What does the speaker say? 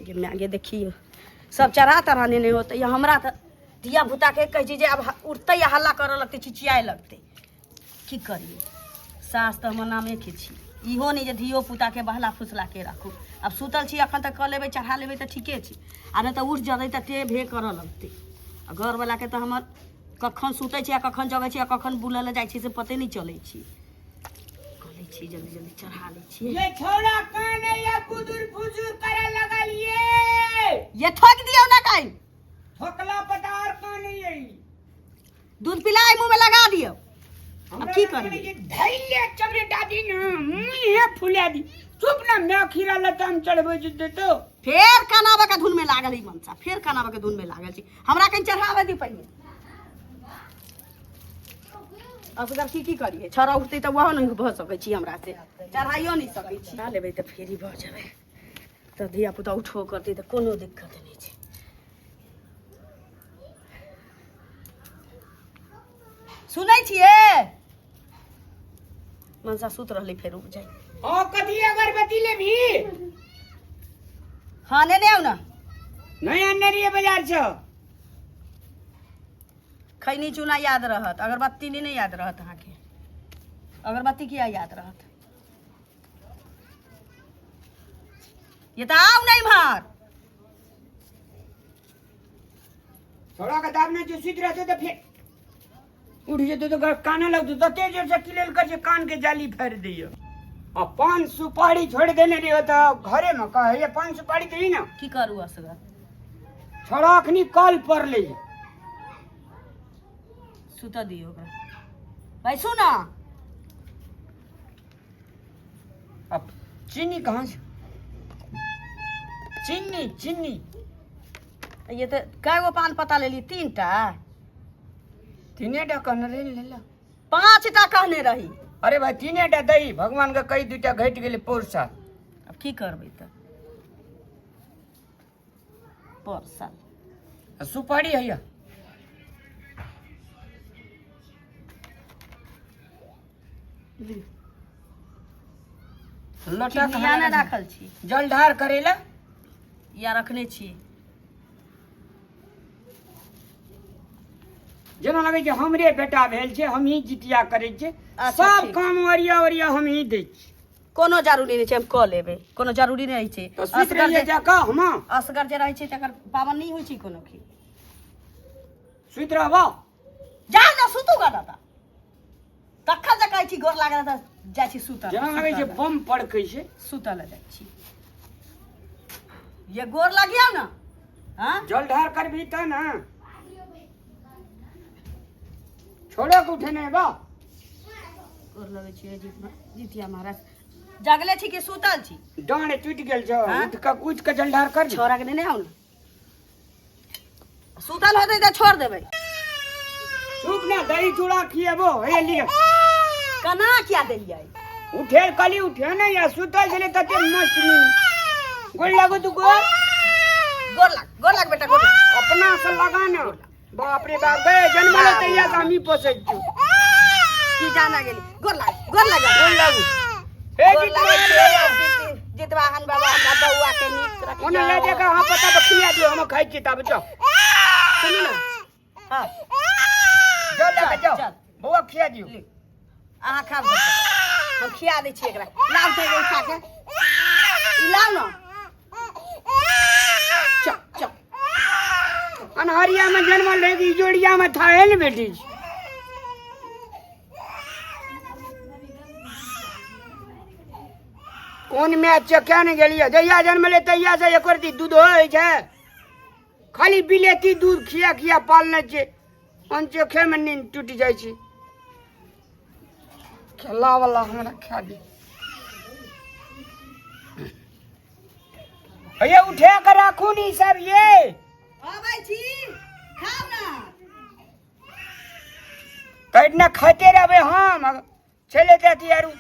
गे माय गे, देखियौ सब चढ़ा तढ़ा नेने होतै। हमरा तऽ धिया पुताके कहै छी जे आब उठतै आ हल्ला करऽ लगतै, चिचियाए लगतै। की करियै, सास तऽ हमर नामेके छी। इहो नहि जे धियो पुताके बहला फुसला के राखू। आब सुतल छी एखन तक, कऽ लेबै, चढ़ा लेबै तऽ ठीके छै, आ नहि तऽ उठि जेबै तऽ टे भे करऽ लगतै। आ घरवलाके तऽ हमर कखन सुतै छै आ कखन जगै छै आ कखन बुलऽ लए जाइ छै से पते नहि चलै छै। कऽ लै छी, जल्दी जल्दी चढ़ा लै छियै। ये छौड़ा काने या कुदुर फुजुर करे लगल ये। ये ठोकि दियौ ने कहीं। ठोकला पटार काने ये। दूध पिलाय मुँह में लगा दियौ। अब की करबै? धैले चबरे दादी न मुँहे फुला दी। चुप ना, मैं खीरा लताम चढ़बै छी देतो। फेर कनाबे के धुन में लागल ई मनसा, फेर कनाबे के धुन में लागल छी। हमरा कहीं चढ़ावे दी पहिने। असगर की की करिए, छड़ा उठतै तऽ वह नहीं भऽ सकै छी, हमरा से चढ़ाइयो नहीं सकै छी। चढ़ा लेबै तऽ फ्री भऽ जेबै, तऽ धिया पुता उठबो करतै तऽ कोनो दिक्कत नहि छै। सुनै छियै? मनसा सुत रहलै, फेर उठ जाइ। ओ कथी अगरबत्ती लेबही? हाँ, नेने आउ ने। नहीं आनने रहियै बाजार से। खैनी चूना याद रहत, अगरबत्ती नहीं याद रहत अहाँके? अगरबत्ती किया याद रहत? ये तऽ आउ ने इम्हर। थोड़ा का दाब नहीं जो सुति रहते तो फिर उठ जेतौ तऽ काने लगतौ, तते जोर से किलेल कर जे कान के जाली फाड़ि दैय। आ पान सुपारी छोड़ि देने रहियो तऽ घरे में कहैया पान सुपारी दही ने। की करू असगर? छोड़ा अखनी कल पड़लै। सुतऽ दियौ ओकरा, बैसू ने। अब चीनी कहाँ से? चीनी चीनी। ये तऽ कए गो पान पत्ता लेली? तीन टा। तीने टा कहने रही, ले ला। पाँच टा कहने रही। अरे भाई, तीने टा दही, भगवान के कई दूटा घटि गेलै पौर साल। अब की करबै तऽ पर साल। आ सुपारी हैया। लोटा चिनिया ने राखल छी। जलधार करेला या रखने छी। जेना लगै छै हमरे बेटा भेल छै, हमही जितिया करै छियै। अच्छा, सब ठीक। काम ओरिया ओरिया हमही दै छियै। कोनो जरूरी नहि छै, हम कऽ लेबै, कोनो जरूरी नहि छै। तऽ सुति असगर रहियै जे जाकऽ हम। असगर जे रहै छै तकर पाबनि नहि होइ छै कोनो की। सुति रहबो। जा ने सुतू गा दादा, तखन जे कहै छी गोर लागल तऽ जाइ छी सुतऽ। जेना लगै छै बम पड़कै छै। सुतऽ लए जाइ छी। ये गोर लगियौ ने। हाँ, जलधार करबी तऽ ने छोड़ो के उठेने बा। गोर लगै छी जितिया महाराज। जगले छी कि सुतल छी? डाँड़ टूटि गेल छौ। हाँ? उठ कऽ, उठि कऽ जलधार कर। छोड़ा के नेने आउ ने, सुतल होतै तऽ छोड़ देबै। चुप ना, दही चूड़ा खिएबो, हे लिअ। केना किया देलियै? उठे कली, उठे ने या सुतल छलै तते मस्त नींद। गोर लागू तू, गोर। गोर लाग, गोर लाग बेटा, गोर लाग। अपना से लगा ना। बाप रे बाप, गए जन्मल तैया से हमही पोसै छियौ। की जाना गेली। गोर लाग, गोर लाग। गोर लागू हे। गोर जितवा लागै छियै, जितवाहन बाबा, हमरा बौआ के नीक रखियौ। ओने ले जाके अहाँ पता पर खिया दियौ, हम खाइ छी तब जाओ। सुनू ने, हाँ। जाओ, लए के जाओ। चल। बौआ खिया दियौ। ली, अहाँ खाउ, हम खिया दै छी एकरा। लाउ तऽ एगो उठा के ई लाउ ने। चल चल। अनहरिया में जन्मल रहे कि इजोरिया में था है ने बेटी जी। कोन मैच छै क्या ने गेलियै? जहिया जन्मलै तहिया से एको रत्ती दूध होइ छै? खाली बिलेती दूध खिया खिया पालने छै। अनचोखे में नींद टूटि जाइ छै। खेला वाला हमरा खा दी। ये उठे के राखू नी सब ये। अबै छी, खाउ ने। तैना खाते रहबै हम चले जाती यारू।